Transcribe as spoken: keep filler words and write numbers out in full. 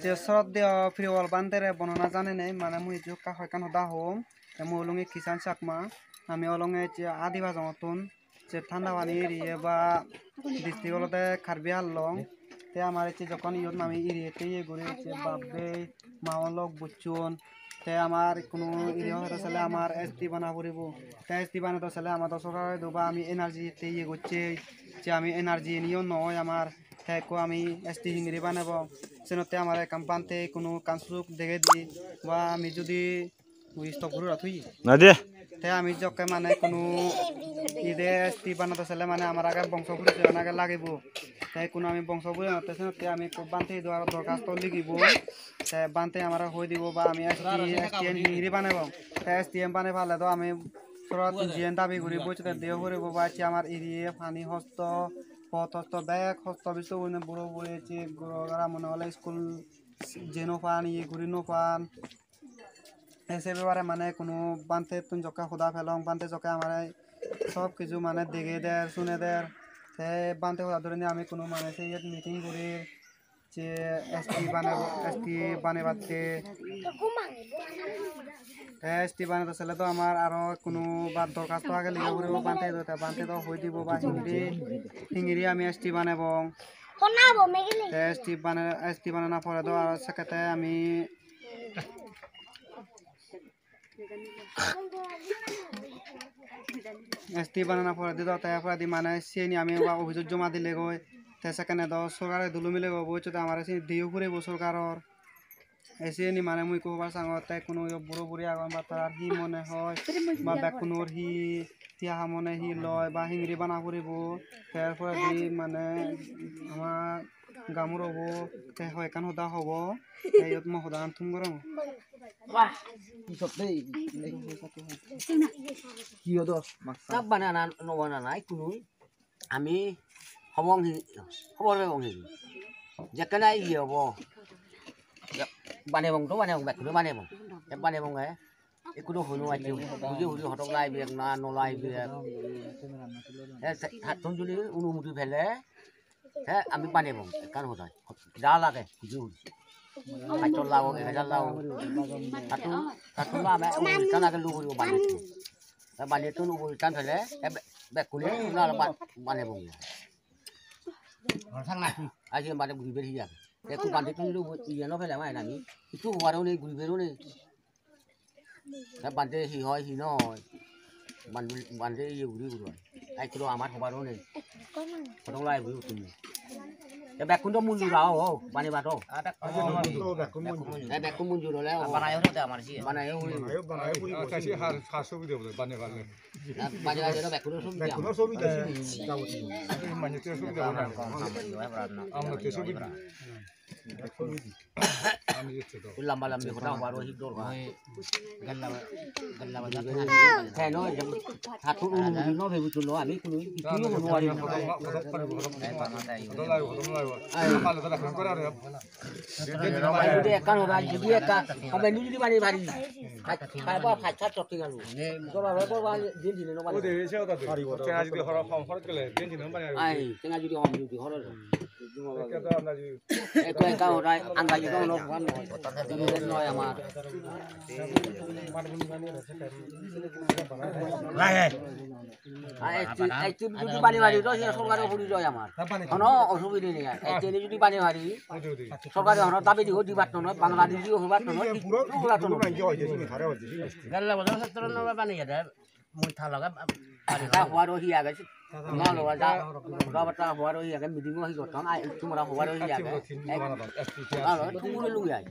Je sroddheyo Priyopal Bhantere bondona janeinei, mane mui ejje ekka hoyekkan hoda hom. Te mui olonge Kishan Chakma, ami olonge je Adi Bajongottun, je Thandapani area ba district olode Karbi Anglong. Te amar ecche jokkon iyot ami iri ette iye guri ecche bap bhei ma bon lok bujjon. Te amar ikkunu iri hoide sele amar S T bana puribo. Te S T banedo sele amar do sorkare do ba ami N R G ette iye gocche. Je ami N R G eniyo no oi amar. Te ekko ami S T hingiri banebong. Senotte amar ekkan bhante ikkunu ekkan sujog degei di ba ami judi Ui stop guri rat hoye. Na de. Te ami jokke mane hono ide S T banade sele mane amar age bongso porichoy an age lagibo. Te hono ami bongso porichoy te senotte ami ekko bhante idu aro dorkhasto ligibo. Te bhante amare hoi dibo ba ami S T, S T M hingiri banebong. Te S T M banei pale do ami sorot jiyen dabi guri bocche te diyo puribo ba ecche amar iriye pani hosto, pot hosto, bek hosto bisto gurinei buro buri ecche guro gara mone hole school jei no pan, iye guri no pan. Te se bepare mane hono bhantettun jokke hoda pelong, bhante jokke amare sob kiju mane degei der, sunei der. Te bhante hoda dhurinei ami hono mane se iyot meeting gurir, je S T banebo, S T banebatte. Te S T banede sele do amar aro hono ba dorkhasto age lega puribo bhante do, te bhante do hoi dibo ba hingiri, hingiri ami S T banebong. Te S T bane-, S T banana pore do aro sekkete ami S T banana pore di do, te poredi mane siyeni ami ba office-ot joma dilegoi, te sekkene do sorkare dulu milegoi bo, ecche do amare siyeni diyo puribo sorkaror. Ei siyeni mane mui ekko hobar sangor, te hono yo buro buri agon ba tarar hi mone hoi ba bekkunor hi, hi ha mone hi loi ba hingiri bana puribo, te poredi mane ama gamuro bo te hoi ekkan hoda hobo, te iyot mo hodagan thum gorongor. Wah. Hi sob de? Hi hodo? Sab banana, no banana, ikkunu. Ami hobong hi, hobor pebong hi. Jekkene iye obo. Banebong to banebong, bekkune banebong. Te banebong e. Ekku do hono acche, buji buji hodok lai bek na no lai bek. Te se-, hattun juli unumuti pele, te ami banebong, ekkan hodai. Ja lage, buji buji. Pachsot lagok, ek hajar lagok. Hattun, hattun lage, ugure ekkan age luguribo banebong. Te banebong ugure ekkan pele, te be-, bekkune na ba-, banebong. Aji bade guriber hi age. Te ekku banebong lugu iye no pele mai nami. Itu hobaro nei, guribero nei. Te bhante hi hoi, hi no hoi. Bhante, bhante iye guri guri hoi. Ai, kilo amar hobar hone. Hodok lai guri uttum. Te bekkun do munjur ago, bani bato. Te bekkun munjur ole o. Banayo de amar si. Banayo uri. Banayo, banayo puribo. Acha, si har, har subi de bole, bane bane. Bani bato do bekkun subi de. Bekkun subi de, jabotiyo. Mane te subi de. Amra te subi de. Lamba lambi hoda hobar hi dorkar. Te no, hattun unumuti no pebe tulo, ami hono hissu no pari. Jodi ekkan hoda, jodi ekkan, hobe ni jodi bani bari. Khaiba phai chat chot gelo. Dora hobe ba din din no bani. Ai, tenga jodi hom jodi horo. Ekko ekka orai andaji do ono hobar noi. Dibet noi amar. Ai, ecche, ecche judi bani pari do, se sorkaro puri do amar. Hono osubide nei ar. Ecche judi bani pari, sorkare hono dabi dibo, dibattun noi, Bangladesh dibo, hobattun noi, hobattun noi. Gelle bojor settor no bani ede. Mui ta loge ba-, bari ta hoi. Huaro hi age? Ma loge ja, ta, ta huaro hi age? Meeting o hi gotton? Ai, tumara huaro hi age? Ai, alo, tumure lui ai.